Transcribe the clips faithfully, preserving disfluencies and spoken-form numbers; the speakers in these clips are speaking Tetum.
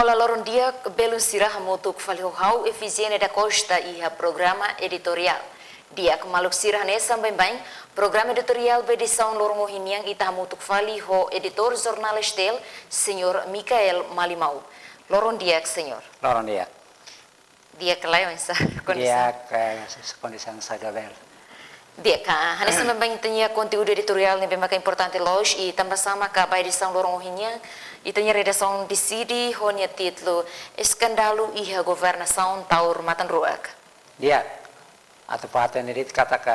Olá, loron di'ak, belun sira, hamutuk fali ho ha'u Efigénia da Costa iha programa editoriál. Di'ak, maluk sira, hanesan baibain, programa editoriál ba edisaun loron ohin nian ita hamutuk fali ho editór jornál STL, señór Micael Malimau. Loron di'ak, señór. Loron di'ak. Di'ak ka lae, oinsá kondisaun? Di'ak, eh, kondisaun saudavel. Di'ak, hanesan baibain ita-nia konteúdu editoriál ne'ebé maka importante loos, i tanba sá maka ba edisaun loron ohin nian ita-nia redasaun deside ho nia títulu Eskandalu iha Governasaun Taur Matan Ruak. Di'ak, atu fó-hatene de'it katak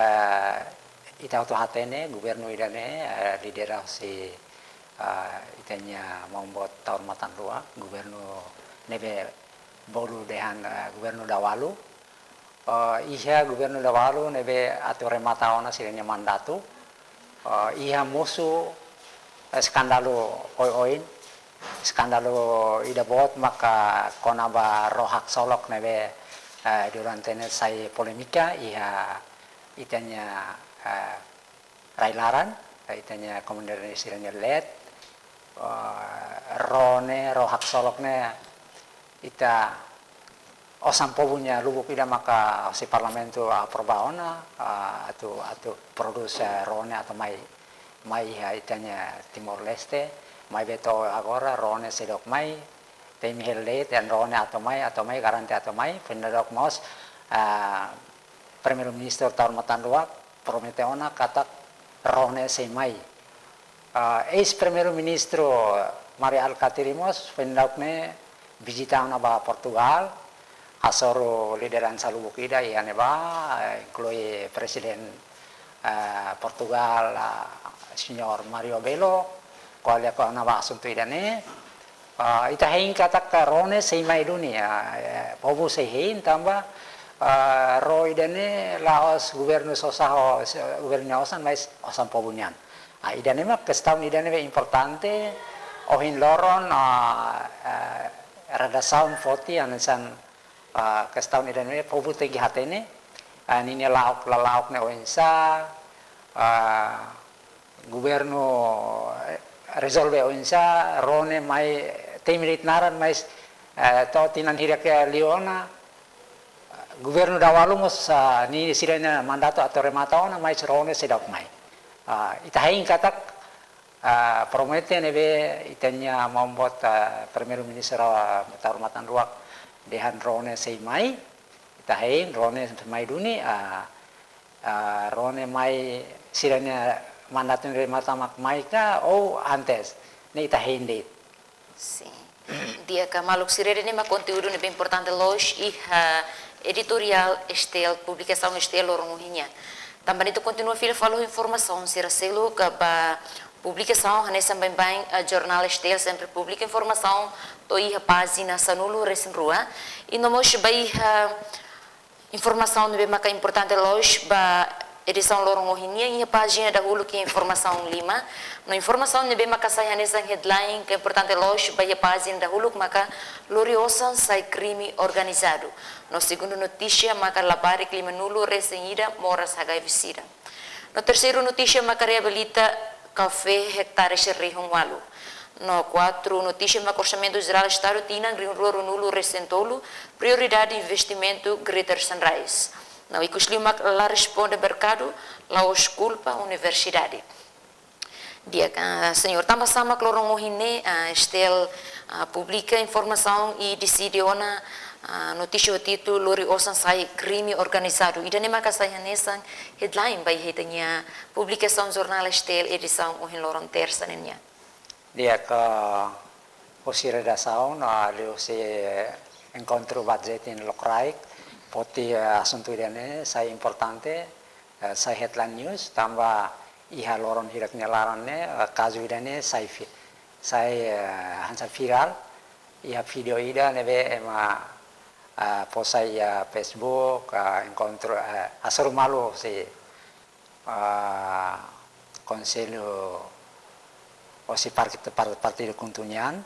ita hotu hatene governu ida-ne'e, eh, lidera husi, eh, ita-nia maun-boot Taur Matan Ruak, governu ne'ebé bolu dehan, eh, governu dawalu. Eh, iha governu dawalu ne'ebé atu remata ona sira-nia mandatu. Eh, iha mosu eskandalu oioin. Eskandalu ida boot maka kona-ba ró haksolok ne'ebé, eh, durante ne'e sai polémika iha ita-nia, eh, rai-laran, ita-nia komunidade sira-nia leet, eh, ró ne'e, ró haksolok ne'e, ita osan povu nia lubuk ida maka husi parlamentu aprova ona, ah, atu, atu prodús, eh, ró ne'e atu mai, mai iha ita-nia Timor-Leste, maibé to'o agora ró ne'e seidauk mai, temi hela de'it dehan ró ne'e atu mai, atu mai, garante atu mai, foin daudauk mós, ah, Primeiru-Ministru Taur Matan Ruak promete ona katak ró ne'e sei mai. Ah, eis-Primeiru-Ministru Mari Alkatiri mós foin daudauk ne'e vizita ona ba Portugal, hasoru lideransa lubuk ida iha ne'ebá, eh, inklui Prezidente, eh, Portugal, ah, señór Mario Belo, ko'alia kona-ba asuntu ida-ne'e. Ah, ita hein katak ró ne'e sei mai duni, ah, eh, povu sei hein tanba, ah, ró ida-ne'e la'ós governu sosa ho, se-, governu nia osan, mais osan povu nian. Ah, ida-ne'e mak kestaun ida-ne'ebé importante, ohin loron, ah, eh, redasaun foti hanesan, ah, kestaun ida-ne'ebé povu tenke hatene, ah, ninia la'ok, lala'ok ne'e oinsá, ah, governu, eh, rezolve oinsá, ró ne'e mai, temi de'it naran, mais, eh, to'o tinan hirak liu ona, governu dawalu mós, ah, ninia sira-nia mandatu atu remata ona, mais ró ne'e seidauk mai. Ah, ita hein katak, ah, promete ne'ebé ita-nia maun-boot, ah, Primeiru-Ministru, ah, Taur Matan Ruak dehan ró ne'e sei mai, ita hein ró ne'e mai duni, ah, ah, ró ne'e mai sira-nia mandatu remata mak mai ka ou antes, ne'e ita hein de'it. Sin. Di'ak, maluk sira, ida-ne'e mak konteúdu ne'ebé importante loos iha editoriál STL, publikasaun STL loron ohin nian. Tanba ne'e ita kontinua fila fali ho informasaun sira seluk ba publikasaun, hanesan baibain, eh, jornál STL sempre publika informasaun to'o iha pájina sanulu-resin-rua. I no mós ba iha informasaun ne'ebé maka importante loos ba edisaun loron ohin nian iha pájina dahuluk iha informasaun lima. No informasaun ne'ebé maka sai hanesan headline ka importante loos ba iha pájina dahuluk maka lori osan sai krime organizadu. No segundu notísia maka labarik limanulu-resin-ida moras H I V sida. No terseiru notísia maka reabilita kafé ektare rihun ualu. No kuatru notísia maka Orsamentu Jerál Estadu tinan rihun rua ruanulu-resin-tolu, prioridade investimentu Greater Sunrise. No ikus liu mak la responde merkadu, la'ós kulpa universidade. Di'ak, ah, señór, tanba sá mak loron ohin ne'e, ah, STL, ah, publika informasaun i deside ona, ah, notísia ho títulu lori osan sai krime organizadu. Ida-ne'e maka sai hanesan headline ba iha ita-nia publikasaun jornál STL edisaun ohin loron Tersa ne'e nian. Di'ak, husi redasaun, ah, liuhusi enkontru budget iha lokraik, foti, ah, asuntu ida-ne'e sai importante, eh, sai headline news, tanba iha loron hirak nia laran ne'e, eh, kazu ida-ne'e sai fi-, sai, eh, hanesan virál, iha vídeo ida ne'ebé ema, eh, posta iha Facebook, eh, enkontru, eh, hasoru malu husi, eh, Konsellu, husi par-, par-, Partidu KHUNTO nian,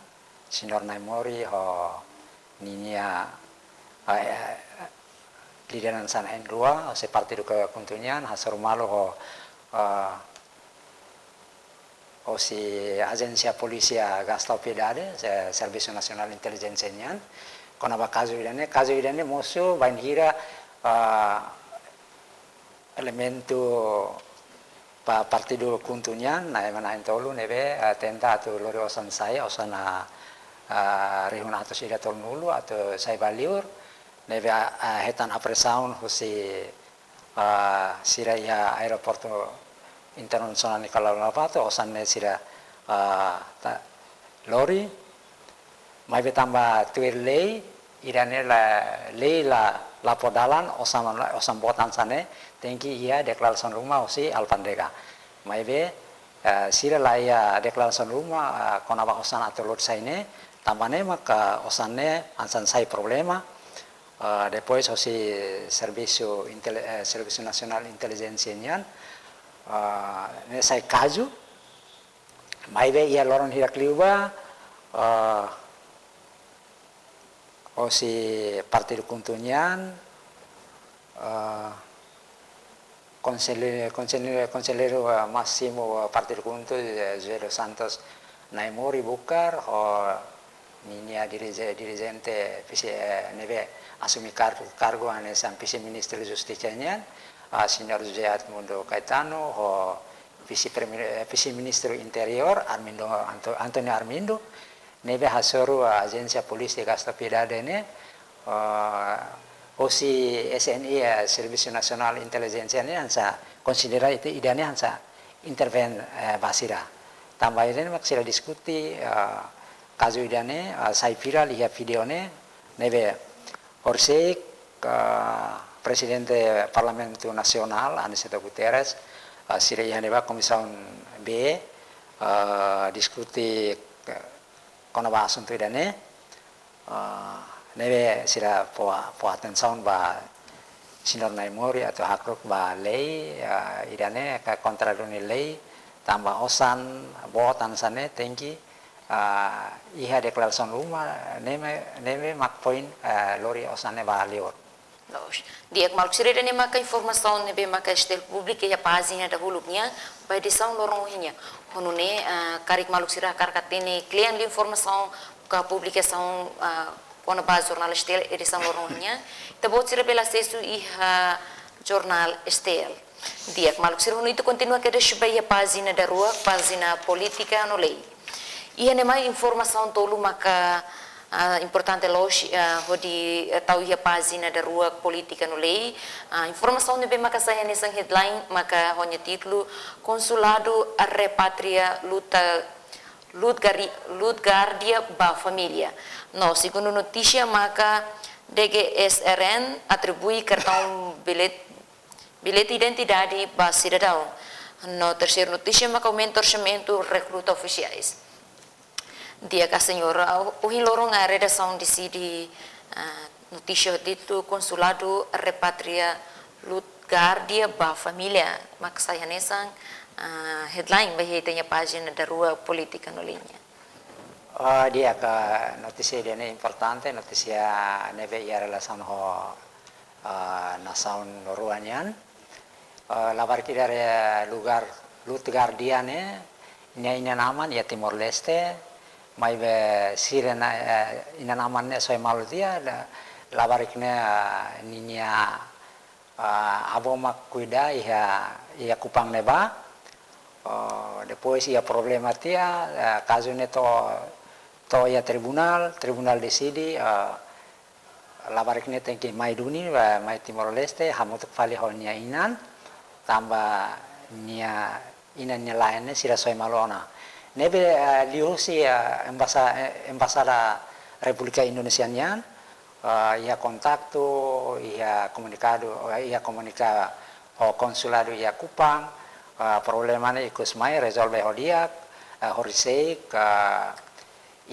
señór Naimori ho ninia, eh, lideransa na'in rua, husi Partidu KHUNTO nian, hasoru malu ho, eh, hosi Ajénsia Polísia Gastu Piedade, se-, Servisu Nasionál Intelijénsia nian, kona-ba kazu ida-ne'e, kazu ida-ne'e mosu bainhira, ah, elementu ba partidu KHUNTO nian, na'in-tolu ne'ebé, ah, tenta atu lori osan sai, osan, ah, ah, rihun atus ida tolunulu atu sai ba liur, ne'ebé, ah, ah, hetan apresaun husi, ah, sira iha Aeroportu Internasionál Nicolau Lobato, osan ne'e sira, ah, ta-, lori, maibé tanba tuir lei, ida-ne'e la, lei la, la fó dalan, osan, osan boot hanesan ne'e, tenke iha deklarasaun ruma husi alfándega. Maibé, eh, sira la iha deklarasaun ruma, eh, kona-ba osan atu lori sai ne'e, tanba ne'e maka osan ne'e hanesan sai problema, eh, depois hosi Servisu Intele-, eh, Servisu Nasionál Intelijénsia nian, eh, ne'e sai kazu, maibé iha loron hirak liubá, eh, hosi partidu KHUNTO nian, eh, konsele-, konsele-, konselleiru, eh, másimu, eh, partidu KHUNTO, eh, José dos Santos Naimori Bucar, ho ninia dirije-, dirijente vise, eh, ne'ebé asume kargu, kargu hanesan vise-ministru Justisa nian, ah, señór José Edmundo Caetano, ho vise-prime-, eh, vise-ministru Interiór, Armindo Anto-, António Armindo, ne'ebé hasoru, ah, Ajénsia Polísia Gastu Piedade ne'e, ah, hosi S N I, eh, Servisu Nasionál Intelijénsia ne'e hanesan konsidera ita ida-ne'e hanesan interven, eh, ba sira. Tanba ida-ne'e mak sira diskute, ah, kazu ida-ne'e, ah, sai viral iha vídeo ne'e, ne'ebé horisehik, ah, Prezidente Parlamentu Nasionál, Aniceto Guterres, ah, sira iha ne'ebá Komisaun B, ah, diskute, eh, kona-ba asuntu ida-ne'e, ah, ne'ebé sira fó, fó atensaun ba señór Naimori atu hakru'uk ba lei, ah, ida-ne'e ka kontra duni lei, tanba osan boot hanesan ne'e tenke, ah, iha deklarasaun ruma, ne'ebé, ne'ebé mak foin, ah, lori osan ne'e ba liur. Loos. Di'ak, maluk sira, ida-ne'e maka informasaun ne'ebé maka STL publika iha pájina dahuluk nian, ba edisaun loron ohin nian. Ho nune'e, ah, karik maluk sira hakarak hatene kle'an liu informasaun ka publikasaun, ah, kona-ba jornál STL edisaun loron ohin nian, ita-boot sira bele asesu iha jornál STL. Di'ak, maluk sira, ho nune'e ita kontinua kedas ba iha pájina daruak, pájina polítika no lei. Iha ne'e mai informasaun tolu maka, ah, importante loos, ah, hodi, eh, tau iha pájina daruak polítika no lei. Ah, informasaun ne'ebé maka sai hanesan headline maka ho nia títulu Konsuladu Repatria Luta, Lutgari-, Lutgardia ba Família. No segundu notísia maka D G S R N atribui kartaun bilhete bilhete identidade ba sidadaun. No terseiru notísia maka aumenta orsamentu rekruta ofisiais. Di'ak, señór, ah, ohin loron, ah, redasaun deside, ah, notísia ho títulu Konsuladu Repatria Lutgardia ba Família, mak sai hanesan, ah, headline ba iha ita-nia pájina daruak polítika no lei nian. Ah, di'ak, notísia ida-ne'e importante, notísia ne'ebé iha relasaun ho, ah, nasaun rua nian. Ah, labarik ida re lugar Lutgardia ne'e, nia inan-aman iha Timor-Leste, maibé sira-nia, eh, inan-aman ne'e soe malu tiha, la-, labarik ne'e, ah, ninia, ah, avó mak kuida iha, iha Kupang ne'ebá. Oh, depois iha problema tiha, eh, kazu ne'e to'o, to'o iha tribunál, tribunál deside, eh, labarik ne'e tenke mai duni, eh, mai Timor-Leste, hamutuk fali ho nia inan, tanba nia inan nia la'en ne'e sira soe malu ona. Ne'ebé, eh, liuhusi, eh, embasa-, eh, Embaixada Repúblika Indonézia nian, eh, iha kontaktu, iha komunikadu, eh, iha komunika ho konsuladu iha Kupang, eh, problema ne'e ikus mai rezolve ho di'ak, eh, horisehik, eh,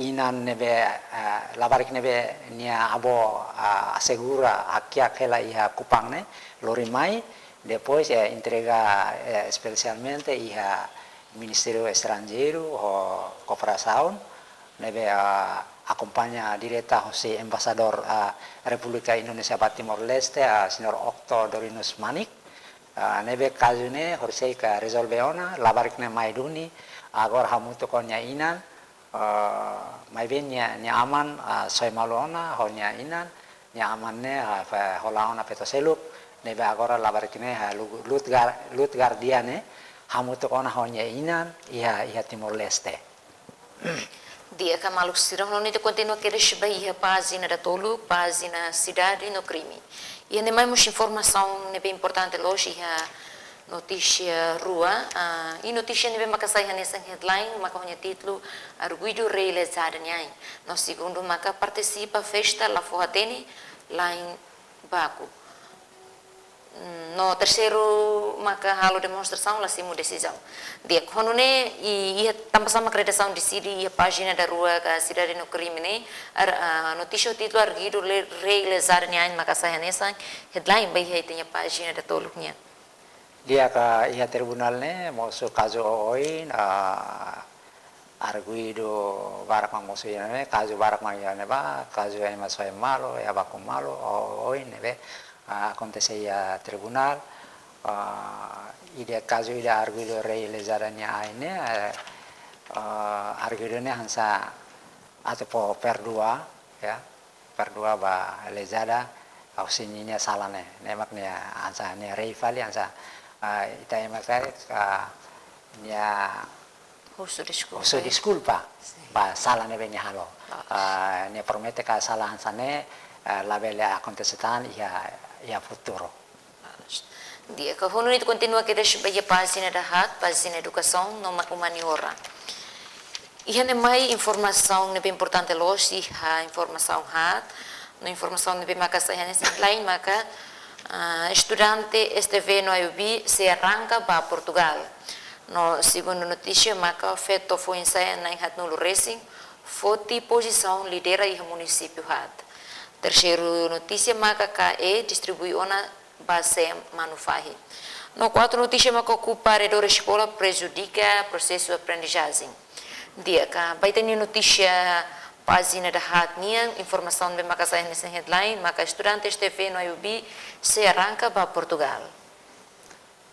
inan ne'ebé, eh, labarik ne'ebé nia avó, eh, asegura hakiak hela iha Kupang ne'e, lori mai, depois, eh, entrega, eh, espesialmente iha Ministériu Estranjeiru ho Kooperasaun, ne'ebé, eh, akompaña direta hosi Embaixadór, eh, Repúblika Indonézia ba Timor-Leste, eh, señór Octo Dorinus Manik. Ah, ne'ebé kazu ne'e horisehik rezolve ona, labarik ne'e mai duni, agora hamutuk ho nia inan, eh, maibé nia, nia aman, ah, soe malu ona ho nia inan, nia aman ne'e, ah, fe-, hola ona feto seluk, ne'ebé agora labarik ne'e, ah, lu-, lutgar-, lutgardia ne'e, hamutuk ona ho nia inan, iha, iha Timor-Leste. Di'ak, maluk sira, hodi nune'e ita kontinua kedas ba iha pájina datoluk, pájina Sidade no Krime. Iha ne'e mai mós informasaun ne'ebé importante loos iha notísia rua, ah, i notísia ne'ebé maka sai hanesan headline, maka ho nia títulu Arguido Rei Lezada nia ain. No segundu maka partisipa festa la fó hatene, la'en baku. Mm, no terseiru maka halo demonstrasaun la simu desizaun. Di'ak, hodi nune'e i, iha tanba sá maka redasaun deside iha pájina daruak Sidade no Krime ne'e, ar-, ah, notísia ho títulu Arguido Le-, Rei Lezada nia ain maka sai hanesan headline ba iha ita-nia pájina datoluk nian. Di'ak, iha tribunál ne'e mosu kazu oioin, ah, arguidu barak mak mosu iha ne'ebá, kazu barak mak iha ne'ebá, kazu ema soe malu, ema baku malu, oioin ne'ebé, ah, akontese iha tribunál, ah, ida kazu ida arguidu Rei Lezada nia ain ne'e, eh, eh, arguidu ne'e hanesan atu fó perdua, ya, perdua ba Lezada, husi ninia sala ne'e, ne'e mak nia hanesan nia rei fali hanesan, ah, ita ema karik, ah, nia husu deskulpa, husu ya, deskulpa, sin, ba sala ne'ebé nia halo. Loos. Ah, nia promete katak sala hanesan ne'e, ah, labele akontese tan iha, iha futuru. Di'ak, hodi nune'e ita kontinua kedas ba iha pájina dahaat, pájina Edukasaun no Humaniora. Iha ne'e mai informasaun ne'ebé importante loos iha informasaun haat, no informasaun ne'ebé maka sai hanesan headline maka, ah, estudante S T V no I O B sei arranka ba Portugal. No segundu notísia maka feto foin-sa'e na'in haatnulu resin foti pozisaun lidera iha munisípiu haat. Terseiru notísia maka K E distribui ona ba sé Manufahi. No kuartu notísia maka okupa arredór eskola prejudika prosesu aprendizajen. Di'ak, ba ita-nia notísia pájina dahaat nian, informasaun ne'ebé maka sai hanesan headline maka estudante S T V no I O B sei arranka ba Portugal.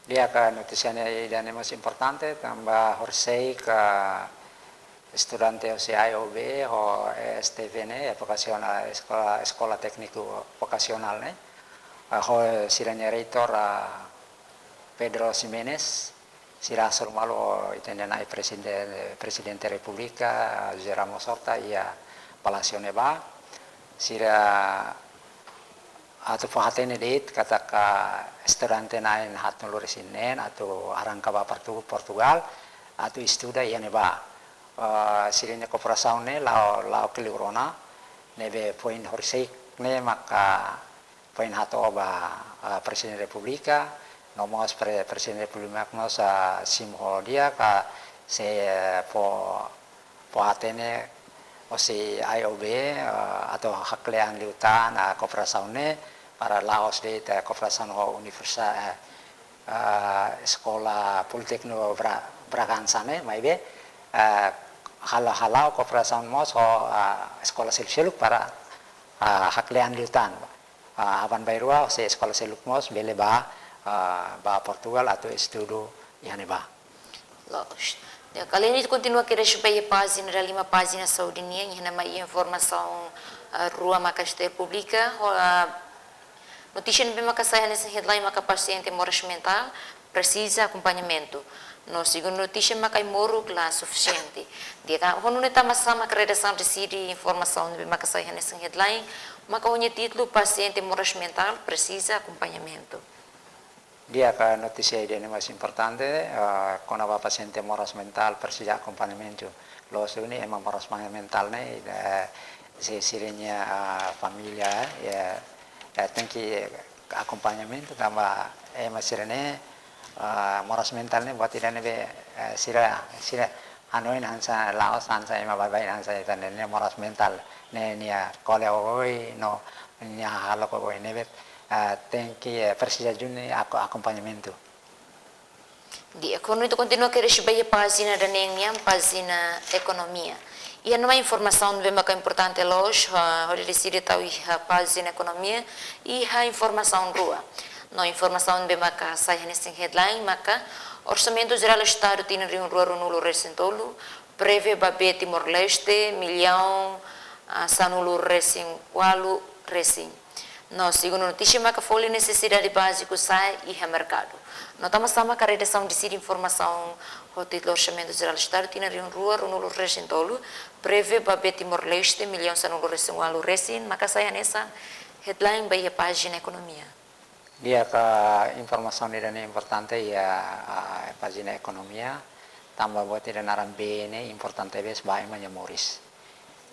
Di'ak, notísia ne'e ida ne'e mós importante, tanba horisehik estudante husi I O B ho S T V ne'e, vokasionál, eskola, eskola tékniku vokasionál ne'e, ah, ho sira-nia reitór, ah, Pedro Ximenes, sira hasoru malu ho ita-nia nai Prezidente, Prezidente Repúblika, José Ramos Horta, iha Palásiu ne'ebá, sira atu fó hatene de'it katak estudante na'in haatnulu resin neen atu arranka ba Portu-, Portugal atu estuda iha ne'ebá. Eh, sira-nia kooperasaun ne'e la'o, la'o kleur ona, ne'ebé foin horisehik ne'e maka foin hato'o ba, eh, Prezidente Repúblika, no mós pre-, Prezidente Repúblika mós, ah, simu ho di'ak, ah, sei, eh, fó, fó hatene hosi I O B, eh, atu haklean liután, ah, kooperasaun ne'e, para la'ós de'it, eh, kooperasaun ho universi-, eh, eh, Eskola Politékniku Bra-, Bragança ne'e, maibé, eh, hala'o, hala'o kooperasaun mós ho, eh, eskola seluk-seluk para, eh, haklean liután. Ah, aban-bainrua, hosi eskola seluk mós bele bá, ah, bá Portugal atu estudu iha ne'ebá. Loos. Di'ak, alende ita kontinua kedas ba iha pájina dalima, pájina saúde nian, iha ne'e mai informasaun, ah, rua maka STL publika, ho, ah, notísia ne'ebé maka sai hanesan headline maka pasiente moras mentál presiza akompañamentu. No segundu notísia maka ai-moruk la sufisiente. Di'ak, hodi nune'e tanba sá maka redasaun deside informasaun ne'ebé maka sai hanesan headline maka ho nia títulu pasiente moras mentál presiza akompañamentu. Di'ak, notísia ida ne'e mós importante, eh, kona-ba pasiente moras mentál presiza akompañamentu. Loos duni ema moras ma-, mentál ne'e, eh, si-, sira-nia, ah, família, eh, eh, tenke akompañamentu tanba ema sira-ne'e, ah, moras mentál ne'e buat ida ne'ebé, eh, sira, sira hanoin hanesan la'ós hanesan ema baibain hanesan ita ne'e, ne'e moras mentál ne'e nia kole oioin no nia hahalok oioin ne'ebé, eh, tenke, eh, presiza duni ako-, akompañamentu. Di'ak, hodi nune'e ita kontinua kedas ba iha pájina daneen nian, pájina ekonomia. Iha ne'e mai informasaun ne'ebé maka importante loos, ah, hodi deside tau iha pájina ekonomia, iha informasaun rua. No informasaun ne'ebé maka sai hanesan headline maka Orsamentu Jerál Estadu tinan rihun rua ruanulu resin tolu prevee ba bee Timor-Leste millaun, ah, sanulu resin ualu resin. No segundu notísia maka folin nesesidade báziku sa'e iha merkadu. No tanba sá maka redasaun deside informasaun ho títulu Orsamentu Jerál Estadu tinan rihun rua ruanulu resin tolu prevee ba bee Timor-Leste millaun sanulu resin ualu resin, maka sai hanesan headline ba iha pájina ekonomia. Di'ak, informasaun ida-ne'e importante iha, ah, pájina ekonomia, tanba buat ida naran bee ne'e importante tebes ba ema nia moris.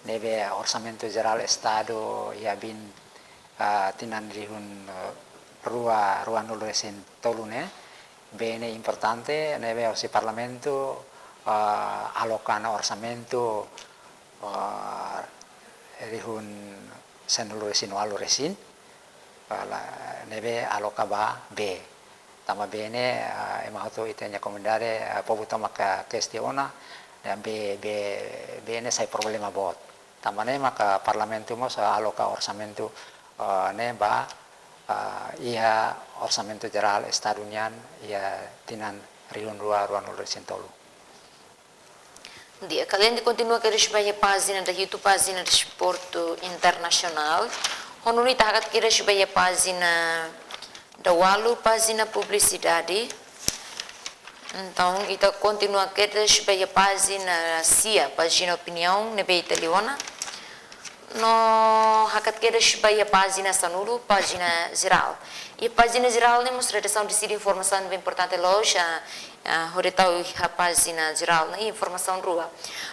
Ne'ebé Orsamentu Jerál Estadu iha bin, ah, tinan rihun, eh, rua, ruanulu resin tolu ne'e, bee ne'e importante, ne'ebé husi Parlamentu, ah, aloka ona orsamentu, ah, rihun sanulu resin ualu resin, ah, la, ne'ebé aloka ba bee. Tanba bee ne'e, ah, ema hotu ita-nia komunidade, ah, povu tomak kestiona, dan bee, bee, bee ne'e sai problema boot. Tanba ne'e maka Parlamentu mós, ah, aloka orsamentu, ah, ne'e ba, ah, iha Orsamentu Jerál Estadu nian iha tinan rihun rua ruanulu resin tolu. Di'ak, alende kontinua kedas ba iha pájina dahitu, pájina desportu internasionál. Ho nune'e ita hakat kedas ba iha pájina daualu, pájina publisidade. Entaun, ita kontinua kedas ba iha pájina sia, pájina opiniaun, ne'ebé ita liu ona. No hakat kedas ba iha pájina sanulu, pájina jerál. Iha pájina jerál ne'e mós redasaun deside informasaun ne'ebé importante loos, ah, ah, hodi tau iha pájina jerál ne'e informasaun rua.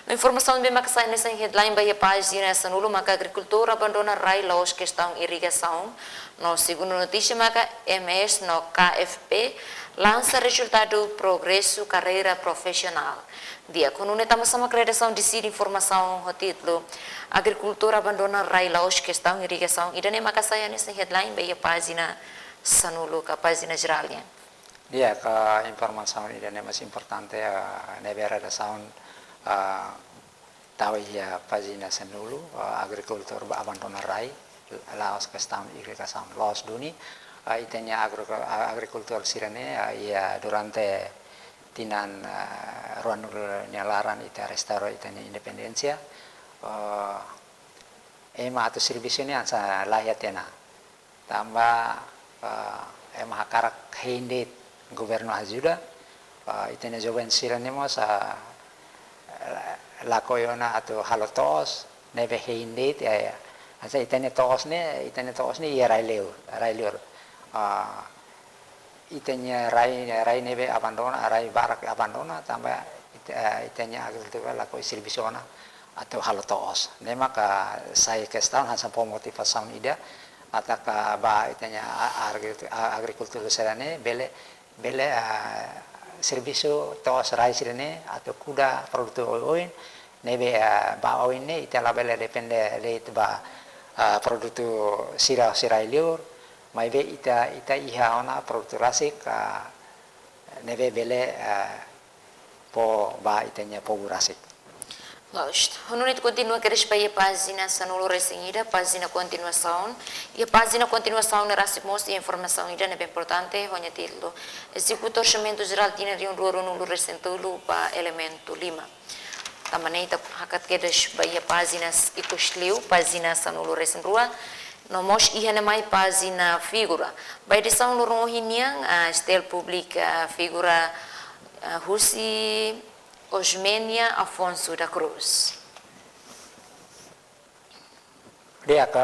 No informasaun ne'ebé maka sai hanesan headline ba iha pájina sanulu maka agrikultór abandona rai la'ós kestaun irrigasaun. No segundu notísia maka M S no K F P lansa rezultadu progresu karreira profisionál. Di'ak, ho nune'e tanba sá maka redasaun deside informasaun ho títulu Agrikultór abandona rai la'ós kestaun irrigasaun. Ida-ne'e maka sai hanesan headline ba iha pájina sanulu ka pájina jerál nian. Di'ak, informasaun ida-ne'e mós importante, eh, ne'ebé redasaun, eh, tau iha pájina sanulu, eh, agrikultór ba abandona rai la'ós kestaun irrigasaun. Loos duni, eh, ita-nia agro-, eh, agrikultór sira-ne'e, eh, iha durante tinan, eh, ruanulu nia laran ita restaura ita-nia independénsia, eh, ema atu servisu ne'e hanesan laiha tiha ona. Tanba, eh, ema hakarak hein de'it governu ajuda, eh, ita-nia joven sira-ne'e mós, eh, lakohi ona atu halo to'os, ne'ebé hein de'it, ya, ya. Hanesan ita-nia to'os ne'e, ita-nia to'os ne'e iha rai liur, rai liur. Eh, ita-nia rai, rai ne'ebé abandona, rai barak abandona, tanba ita, eh, ita-nia agrikultór lakohi servisu ona atu halo to'os. Ne'e maka sai kestaun hanesan fó motivasaun ida, ataque ba ita-nia a-, agri-, a-, agrikultór sira-ne'e bele, bele, ah, servisu to'os rai sira-ne'e atu kuda produtu oioin, ne'ebé, ah, ba oin ne'e ita labele depende de'it ba, ah, produtu sira, sira rai liur, maibé ita, ita iha ona produtu rasik, ah, ne'ebé bele, ah, fó ba ita-nia povu rasik. Loos. Ho nune'e ita kontinua kedas ba iha pájina sanulu resin ida, pájina kontinuasaun. Iha pájina kontinuasaun ne'e rasik mós iha informasaun ida ne'ebé importante, ho nia títulu Ezekuta Orsamentu Jerál tinan rihun rua ruanulu resin tolu ba elementu lima. Tanba ne'e ita hakat kedas ba iha pájina ikus liu, pájina sanulu resin rua. No mós iha ne'e mai pájina figura. Ba edisaun loron ohin nian, ah, S T L publika figura, ah, husi Osmenia Afonso da Cruz. Di'ak,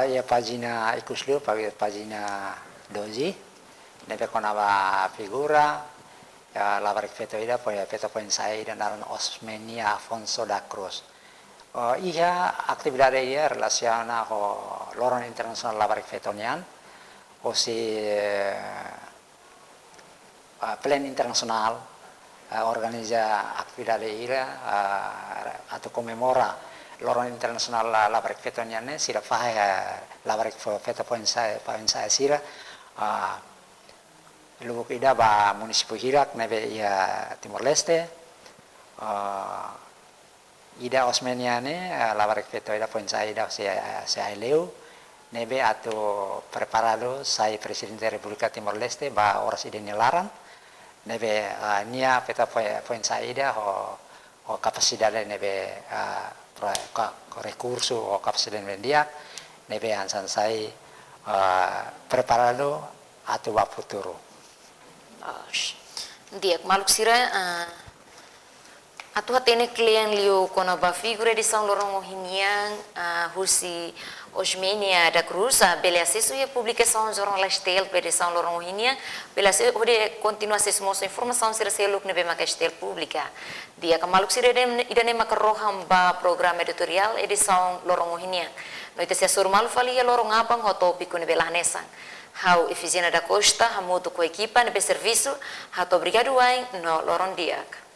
iha pájina ikus liu, pá-, pájina doze, ne'ebé kona-ba figura, ya, labarik-feto ida, foin, feto foin-sa'e ida naran Osmenia Afonso da Cruz. Eh, iha atividade ida relasiona ho Loron Internasionál Labarik-Feto nian, hosi, eh, ah, Plan Internasionál, ah, organiza atividade ida, ah, atu komemora Loron Internasionál La-, Labarik-Feto nian ne'e, sira fahe, ah, labarik fe-, feto foin-sa'e, foin-sa'e sira, ah, lubuk ida ba munisípiu hirak ne'ebé iha Timor-Leste, ah, ida Osmenia ne'e, eh, labarik-feto ida foin-sa'e ida husi, eh, husi Aileu, ne'ebé atu preparadu sai Prezidente Repúblika Timor-Leste ba oras ida nia laran. Ne'ebé, ah, nia feto foin, foin-sa'e ida ho, ho kapasidade ne'ebé, ah, pro-, ka-, rekursu ho kapasidade ne'ebé di'ak, ne'ebé hanesan sai, ah, preparadu atu ba futuru. Ah, sh-, di'ak maluk sira, ah, atu hatene kle'an liu kona-ba figura edisaun loron ohin nian, ah, husi Osmenia da Cruz, ah, bele asesu iha publikasaun jornál STL edisaun loron ohin nian, bele asesu, hodi kontinua asesu mós informasaun sira seluk ne'ebé maka STL publika. Di'ak maluk sira, ida-ne'e, ida-ne'e maka rohan ba programa editoriál edisaun loron ohin nian. No ita sei hasoru malu fali iha loron aban ho tópiku ne'ebé la hanesan. Ha'u Efigénia da Costa, hamutuk ho ekipa ne'ebé servisu, hato'o obrigadu wa'in no loron di'ak.